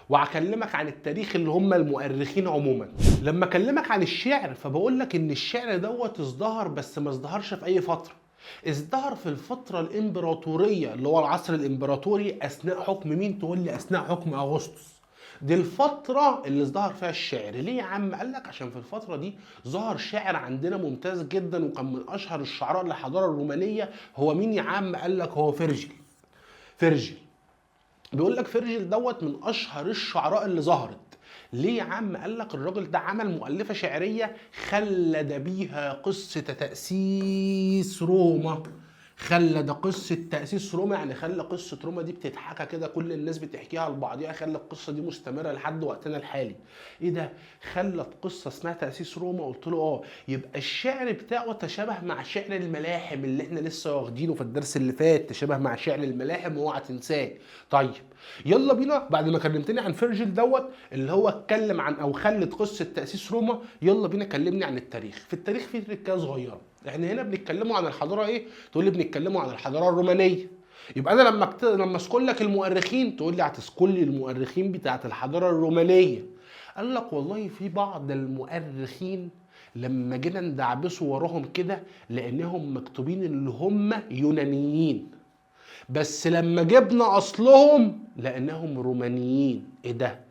وهكلمك عن التاريخ اللي هم المؤرخين عموما. لما اكلمك عن الشعر فبقول لك ان الشعر دوت ازدهر، بس ما ازدهرش في اي فترة، ازدهر في الفترة الإمبراطورية اللي هو العصر الإمبراطوري أثناء حكم مين؟ تقول لي أثناء حكم أغسطس. دي الفترة اللي ظهر فيها الشعر. ليه يا عم؟ قال لك عشان في الفترة دي ظهر شاعر عندنا ممتاز جدا وكان من اشهر الشعراء للحضارة الرومانية. هو مين يا عم؟ قال لك هو فيرجيل. فيرجيل بيقول لك فيرجيل دوت من اشهر الشعراء اللي ظهرت. ليه يا عم؟ قال لك الراجل ده عمل مؤلفة شعرية خلد بيها قصة تأسيس روما. خلد قصة تأسيس روما، يعني خلى قصة روما دي بتتحكى كده، كل الناس بتحكيها لبعضيها، خلى القصة دي مستمرة لحد وقتنا الحالي. ايه ده؟ خلت قصة اسمها تأسيس روما؟ قلت له اه. يبقى الشعر بتاعه تشابه مع شعر الملاحم اللي احنا لسه واخدينه في الدرس اللي فات، تشابه مع شعر الملاحم، واوعى تنساه. طيب يلا بينا، بعد ما كلمتني عن فيرجيل دوت اللي هو اتكلم عن او خلت قصة تأسيس روما، يلا بينا كلمني عن التاريخ. في التاريخ في تركايه صغيرة. احنا هنا بنتكلموا عن الحضارة ايه؟ تقول لي بنتكلموا عن الحضارة الرومانية. يبقى انا لما اذكر لك المؤرخين تقول لي هتذكر لي المؤرخين بتاعه الحضارة الرومانية. قال لك والله في بعض المؤرخين لما جينا ندعبسوا وراهم كده لانهم مكتوبين اللي هم يونانيين، بس لما جبنا اصلهم لانهم رومانيين. ايه ده؟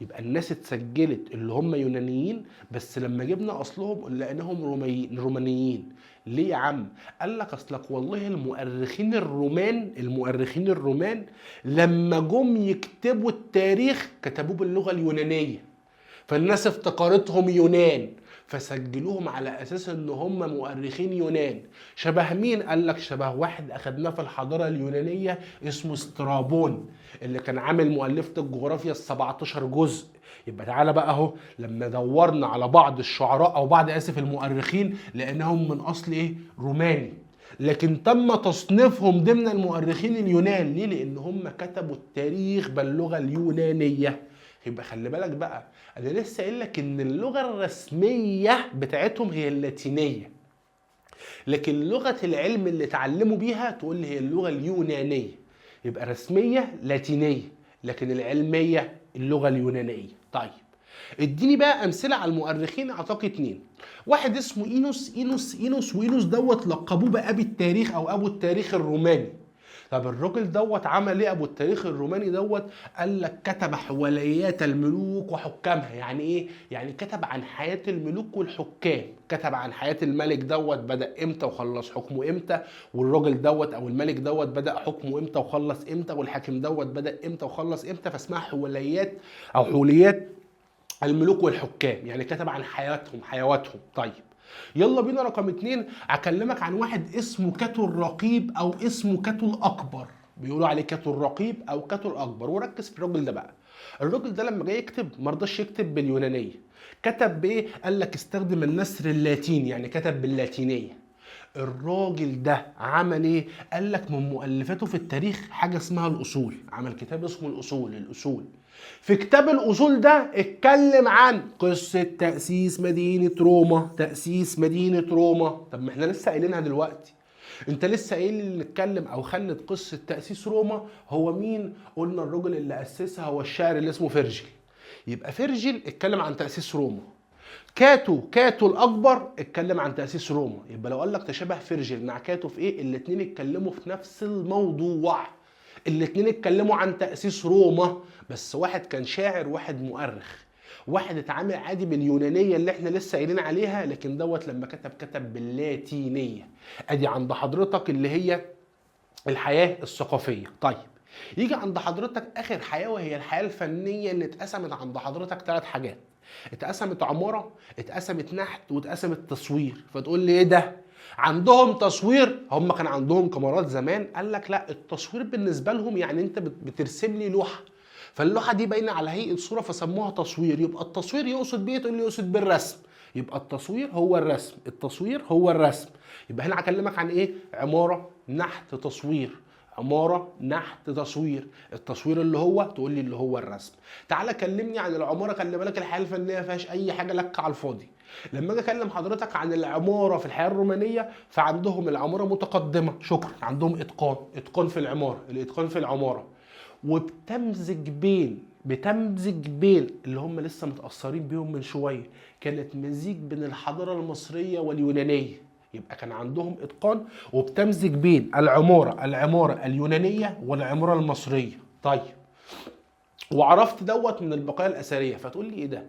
يبقى الناس اتسجلت اللي هم يونانيين، بس لما جبنا اصلهم لقيناهم رومانيين. ليه يا عم؟ قال لك اصلك والله المؤرخين الرومان، المؤرخين الرومان لما جم يكتبوا التاريخ كتبوه باللغة اليونانية، فالناس افتكرتهم يونان، فسجلوهم على اساس ان هم مؤرخين يونان. شبه مين؟ قال لك شبه واحد اخدناه في الحضارة اليونانية اسمه سترابون، اللي كان عامل مؤلفه الجغرافيا ال 17 جزء. يبقى تعالى بقى اهو، لما دورنا على بعض الشعراء او بعض اسف المؤرخين لانهم من اصل ايه؟ روماني، لكن تم تصنيفهم ضمن المؤرخين اليونان. ليه؟ لان هم كتبوا التاريخ باللغة اليونانية. يبقى خلي بالك بقى، انا لسه قايل لك ان اللغة الرسمية بتاعتهم هي اللاتينية، لكن لغة العلم اللي اتعلموا بيها تقول لي هي اللغة اليونانية. يبقى رسمية لاتينيه، لكن العلمية اللغة اليونانية. طيب اديني بقى امثلة على المؤرخين. اعتقد اتنين، واحد اسمه اينوس، اينوس اينوس، واينوس دوت لقبوه بابي التاريخ او ابو التاريخ الروماني. طب الراجل دوت عمل ايه ابو التاريخ الروماني دوت؟ قال لك كتب حواليات الملوك وحكامها. يعني ايه؟ يعني كتب عن حياة الملوك والحكام، كتب عن حياة الملك دوت بدأ امتى وخلص حكمه امتى، والراجل دوت او الملك دوت بدأ حكمه امتى وخلص امتى، والحاكم دوت بدأ امتى وخلص امتى. فاسمها حواليات او حوليات الملوك والحكام، يعني كتب عن حياتهم حيواتهم. طيب يلا بينا رقم اتنين، اكلمك عن واحد اسمه كاتو الرقيب او اسمه كاتو الاكبر. بيقولوا عليه كاتو الرقيب او كاتو الاكبر. وركز في الراجل ده بقى. الراجل ده لما جاي يكتب ما رضاش يكتب باليونانيه، كتب بايه؟ قال لك استخدم النثر اللاتيني، يعني كتب باللاتينيه. الراجل ده عمل ايه؟ قال لك من مؤلفاته في التاريخ حاجة اسمها الاصول، عمل كتاب اسمه الاصول. الاصول في كتاب الاصول ده اتكلم عن قصة تاسيس مدينة روما. تاسيس مدينة روما، طب ما احنا لسه قايلينها دلوقتي، انت لسه قايل اللي اتكلم او خلت قصة تاسيس روما هو مين؟ قلنا الراجل اللي اسسها هو الشاعر اللي اسمه فيرجيل. يبقى فيرجيل اتكلم عن تاسيس روما. كاتو الاكبر اتكلم عن تاسيس روما. يبقى لو قال لك تشابه فيرجيل مع كاتو في ايه؟ الاتنين اتكلموا في نفس الموضوع، الاتنين اتكلموا عن تأسيس روما، بس واحد كان شاعر واحد مؤرخ. واحد اتعامل عادي باليونانية اللي احنا لسه قايلين عليها، لكن دوت لما كتب كتب باللاتينية. ادي عند حضرتك اللي هي الحياة الثقافية. طيب يجي عند حضرتك اخر حياة وهي الحياة الفنية اللي اتقسمت عند حضرتك ثلاث حاجات. اتقسمت عمارة، اتقسمت نحت، واتقسمت تصوير. فتقول لي ايه ده؟ عندهم تصوير؟ هم كان عندهم كاميرات زمان؟ قال لك لا، التصوير بالنسبة لهم يعني انت بترسم لي لوحة، فاللوحه دي باينة على هيئة صوره فسموها تصوير. يبقى التصوير يقصد بيه؟ تقول لي يقصد بالرسم. يبقى التصوير هو الرسم، التصوير هو الرسم. يبقى هنا هكلمك عن ايه؟ عمارة، نحت، تصوير. عمارة، نحت، تصوير. التصوير اللي هو تقول لي اللي هو الرسم. تعالى كلمني عن العمارة. خلي بالك الحياة الفنية فيهاش اي حاجة لك على الفاضي. لما اجي اكلم حضرتك عن العمارة في الحياة الرومانية فعندهم العمارة متقدمة، شكرا، عندهم اتقان، اتقان في العمارة، الاتقان في العمارة، وبتمزج بين، بتمزج بين اللي هم لسه متاثرين بيهم من شوية، كانت مزيج بين الحضارة المصرية واليونانيه. يبقى كان عندهم اتقان وبتمزج بين العمارة، العمارة اليونانية والعماره المصرية. طيب وعرفت دوت من البقايا الاثرية. فتقول لي ايه ده؟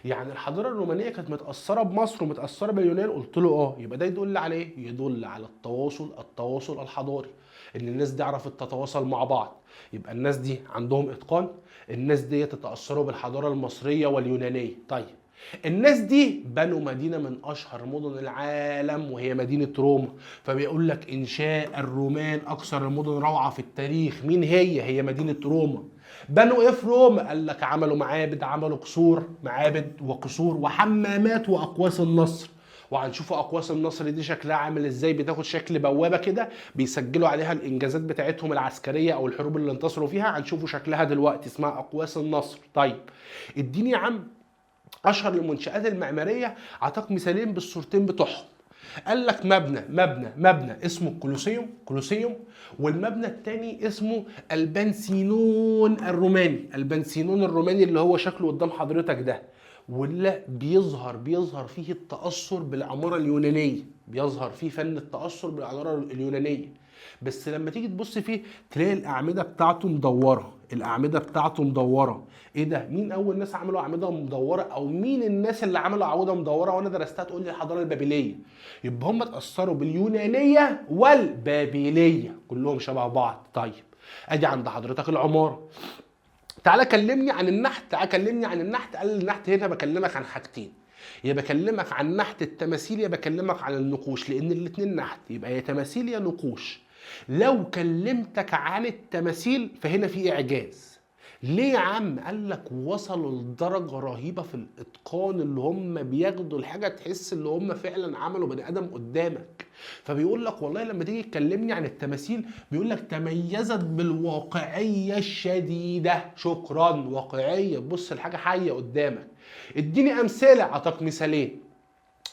يعني الحضارة الرومانية كانت متاثرة بمصر ومتاثره باليونان؟ قلت له اه. يبقى ده يدل على ايه؟ يدل على التواصل، التواصل الحضاري، ان الناس دي عرفت تتواصل مع بعض. يبقى الناس دي عندهم اتقان، الناس دي تتاثروا بالحضارة المصرية واليونانيه. طيب الناس دي بنوا مدينة من اشهر مدن العالم وهي مدينة روما، فبيقول لك انشاء الرومان اكثر المدن روعه في التاريخ. مين هي؟ هي مدينة روما. بنوا ايه في روما؟ قال لك عملوا معابد، عملوا قصور، معابد وقصور وحمامات واقواس النصر. وهنشوفوا اقواس النصر دي شكلها عامل ازاي، بتاخد شكل بوابه كده بيسجلوا عليها الانجازات بتاعتهم العسكرية او الحروب اللي انتصروا فيها، هنشوفوا شكلها دلوقتي، اسمها اقواس النصر. طيب اديني يا عم اشهر المنشآت المعمارية، اعطاك مثالين بالصورتين بتوعهم. قال لك مبنى مبنى مبنى اسمه الكولوسيوم، كولوسيوم، والمبنى الثاني اسمه البنسينون الروماني، البنسينون الروماني اللي هو شكله قدام حضرتك ده، واللي بيظهر فيه التأثر بالعمارة اليونانية، بيظهر فيه فن التأثر بالعمارة اليونانية. بس لما تيجي تبص فيه تلاقي الأعمدة بتاعته مدورة، الأعمدة بتاعته مدورة. إيه ده؟ مين أول ناس عملوا أعمدة مدورة؟ أو مين الناس اللي عملوا أعمدة مدورة؟ وأنا درستها تقول لي الحضارة البابلية. يبقى هم اتأثروا باليونانية والبابلية، كلهم شبه بعض. طيب أدي عند حضرتك العمارة. تعالى كلمني عن النحت، تعالى كلمني عن النحت. قال النحت هنا بكلمك عن حاجتين، يا بكلمك عن نحت التماثيل يا بكلمك عن النقوش، لان الاتنين نحت، يبقى يا تماثيل يا نقوش. لو كلمتك عن التماثيل فهنا في اعجاز. ليه يا عم؟ قال لك وصلوا لدرجة رهيبة في الاتقان، اللي هم بياخدوا الحاجة تحس اللي هم فعلا عملوا بني ادم قدامك. فبيقول لك والله لما تيجي تكلمني عن التماثيل بيقول لك تميزت بالواقعيه الشديدة. شكرا، واقعية، بص الحاجة حيه قدامك. اديني امثلة، اعطاك مثالين.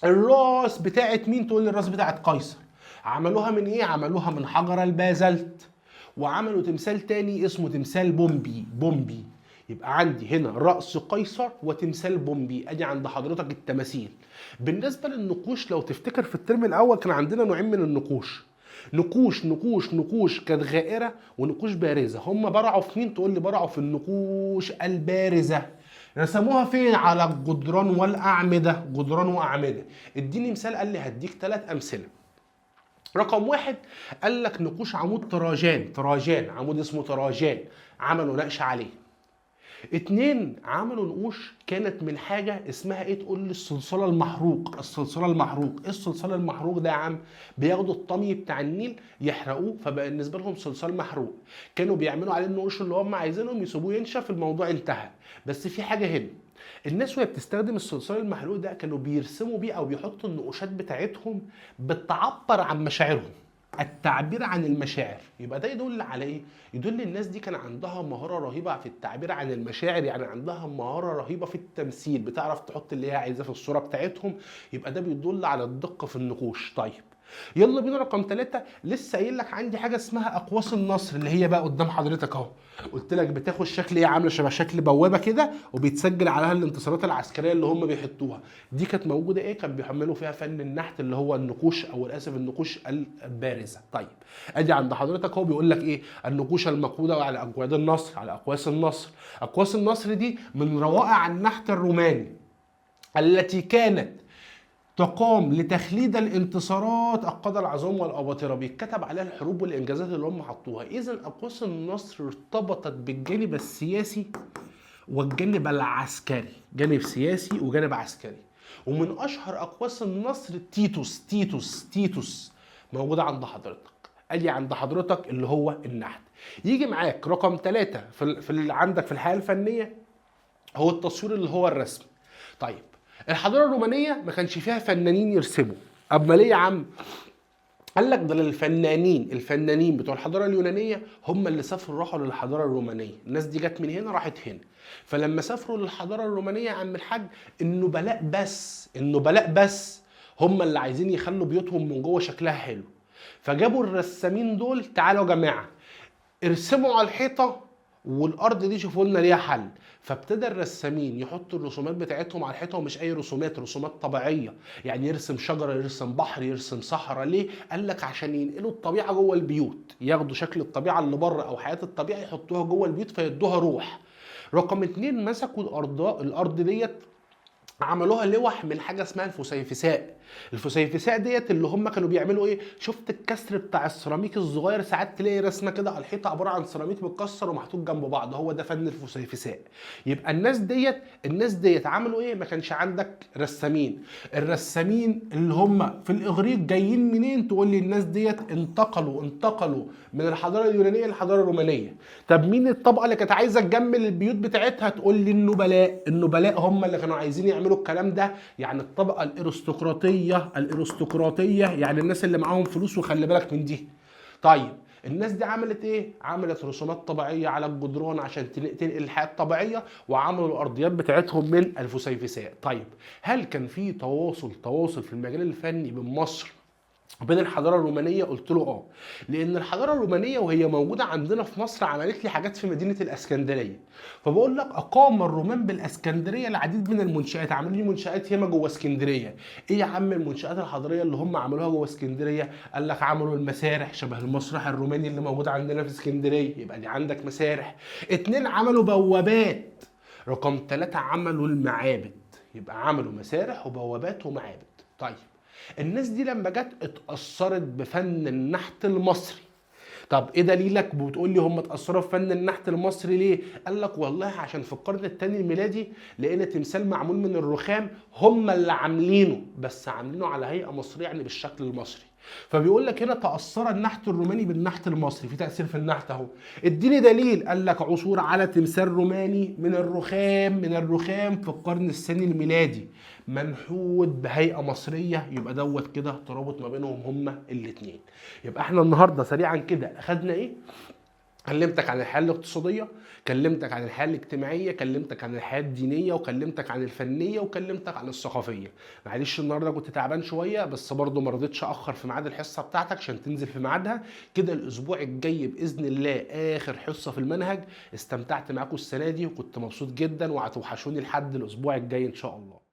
الراس بتاعت مين؟ تقول لي الراس بتاعت قيصر. عملوها من ايه؟ عملوها من حجر البازلت. وعملوا تمثال تاني اسمه تمثال بومبي، بومبي. يبقى عندي هنا رأس قيصر وتمثال بومبي. ادي عند حضرتك التماثيل. بالنسبة للنقوش لو تفتكر في الترم الاول كان عندنا نوعين من النقوش، نقوش نقوش نقوش كانت غائرة ونقوش بارزة. هم برعوا في مين؟ تقول لي برعوا في النقوش البارزة. رسموها فين؟ على الجدران والأعمدة، جدران وأعمدة. اديني مثال. قال لي هديك 3 أمثلة. رقم 1 قال لك نقوش عمود تراجان، تراجان، عمود اسمه تراجان، عملوا نقش عليه. 2 عملوا نقوش كانت من حاجة اسمها ايه؟ تقول لي الصلصال المحروق. الصلصال المحروق، ايه الصلصال المحروق ده يا عم؟ بياخدوا الطمي بتاع النيل يحرقوه، فبقى بالنسبة لهم صلصال محروق. كانوا بيعملوا عليه النقوش اللي هم عايزينهم، يسيبوه ينشف، الموضوع انتهى. بس في حاجة هنا، الناس وهي بتستخدم الصلصال المحروق ده كانوا بيرسموا بيه او بيحطوا النقوشات بتاعتهم بتعبر عن مشاعرهم، التعبير عن المشاعر. يبقى ده يدل على ايه؟ يدل الناس دي كان عندها مهارة رهيبة في التعبير عن المشاعر، يعني عندها مهارة رهيبة في التمثيل، بتعرف تحط اللي هي عايزاه في الصورة بتاعتهم. يبقى ده بيدل على الدقة في النقوش. طيب يلا بينا رقم 3. لسه قايل لك عندي حاجة اسمها اقواس النصر، اللي هي بقى قدام حضرتك اهو. قلت لك بتاخد شكل ايه؟ عامله شبه شكل بوابه كده، وبيتسجل عليها الانتصارات العسكرية اللي هم بيحطوها. دي كانت موجودة ايه؟ كان بيحملوا فيها فن النحت اللي هو النقوش، او اسف النقوش البارزة. طيب ادي عند حضرتك اهو بيقول لك ايه؟ النقوش المقوده على اجواد النصر، على اقواس النصر. اقواس النصر دي من روائع النحت الروماني التي كانت تقام لتخليد الانتصارات القادة العظام والأباطرة، بيتكتب عليها الحروب والإنجازات اللي هم حطوها. إذا أقواس النصر ارتبطت بالجانب السياسي والجانب العسكري، جانب سياسي وجانب عسكري. ومن أشهر أقواس النصر تيتوس، تيتوس، تيتوس، موجودة عند حضرتك. أدي عند حضرتك اللي هو النحت. يجي معاك رقم 3 في عندك في الحياة الفنية هو التصوير اللي هو الرسم. طيب الحضارة الرومانية ما كانش فيها فنانين يرسموا. أما ليه يا عم؟ قال لك ده للفنانين، الفنانين بتوع الحضارة اليونانية هم اللي سافروا راحوا للحضاره الرومانية، الناس دي جت من هنا راحت هنا. فلما سافروا للحضاره الرومانية يا عم الحاج، النبلاء بس، النبلاء بس هم اللي عايزين يخلوا بيوتهم من جوه شكلها حلو. فجابوا الرسامين دول، تعالوا يا جماعة ارسموا على الحيطة والارض دي شوفوا لنا ليها حل. فابتدى الرسامين يحطوا الرسومات بتاعتهم على الحيطة، ومش اي رسومات، رسومات طبيعية، يعني يرسم شجرة، يرسم بحر، يرسم صحراء. ليه؟ قال لك عشان ينقلوا الطبيعة جوه البيوت، ياخدوا شكل الطبيعة اللي بره او حياة الطبيعة يحطوها جوه البيوت فيدوها روح. رقم 2، مسكوا الارض ديت عملوها لوح من حاجة اسمها الفسيفساء. الفسيفساء ديت اللي هم كانوا بيعملوا ايه؟ شفت الكسر بتاع السيراميك الصغير، ساعات تلاقي رسمه كده على الحيطة عبارة عن سيراميك متكسر ومحطوط جنب بعض، هو ده فن الفسيفساء. يبقى الناس ديت عملوا ايه؟ ما كانش عندك رسامين. الرسامين اللي هم في الاغريق جايين منين؟ تقول لي الناس ديت انتقلوا من الحضارة اليونانية للحضاره الرومانية. طب مين الطبقة اللي كانت عايزه تجمل البيوت بتاعتها؟ تقول لي النبلاء. النبلاء هم اللي كانوا عايزين يعملوا الكلام ده، يعني الطبقة الارستقراطيه، يعني الناس اللي معاهم فلوس، وخلي بالك من دي. طيب الناس دي عملت ايه؟ عملت رسومات طبيعية على الجدران عشان تنقل الحياة الطبيعية، وعملوا الارضيات بتاعتهم من الفسيفساء. طيب هل كان في تواصل في المجال الفني بين مصر وبين الحضارة الرومانية؟ قلت له اه، لان الحضارة الرومانية وهي موجودة عندنا في مصر عملت لي حاجات في مدينة الاسكندرية. فبقول لك اقام الرومان بالاسكندرية العديد من المنشات، عملوا لي منشات ياما جوه اسكندرية. ايه يا عم المنشات الحضارية اللي هم عملوها جوه اسكندرية؟ قال لك عملوا المسارح شبه المسرح الروماني اللي موجود عندنا في اسكندرية، يبقى دي عندك مسارح. 2 عملوا بوابات. رقم 3 عملوا المعابد، يبقى عملوا مسارح وبوابات ومعابد. طيب الناس دي لما جت اتأثرت بفن النحت المصري. طب ايه دليلك بتقول لي هم اتأثروا بفن النحت المصري ليه؟ قال لك والله عشان في القرن الثاني الميلادي لقينا تمثال معمول من الرخام، هم اللي عاملينه، بس عاملينه على هيئة مصرية، يعني بالشكل المصري. فبيقول لك هنا تأثر النحت الروماني بالنحت المصري، في تأثير في النحت اهو. اديني دليل. قال لك عثور على تمثال روماني من الرخام في القرن الثاني الميلادي، منحوت بهيئة مصرية، يبقى دوت كده ترابط ما بينهم هما الاثنين. يبقى احنا النهارده سريعا كده اخدنا ايه؟ كلمتك عن الحياة الاقتصادية، كلمتك عن الحياة الاجتماعية، كلمتك عن الحياة الدينية، وكلمتك عن الفنية، وكلمتك عن الثقافية. معلش النهارده كنت تعبان شوية، بس برضه ما رضيتش اخر في ميعاد الحصة بتاعتك عشان تنزل في ميعادها. كده الاسبوع الجاي باذن الله اخر حصة في المنهج. استمتعت معاكم السنة دي وكنت مبسوط جدا، وهتوحشوني لحد الاسبوع الجاي ان شاء الله.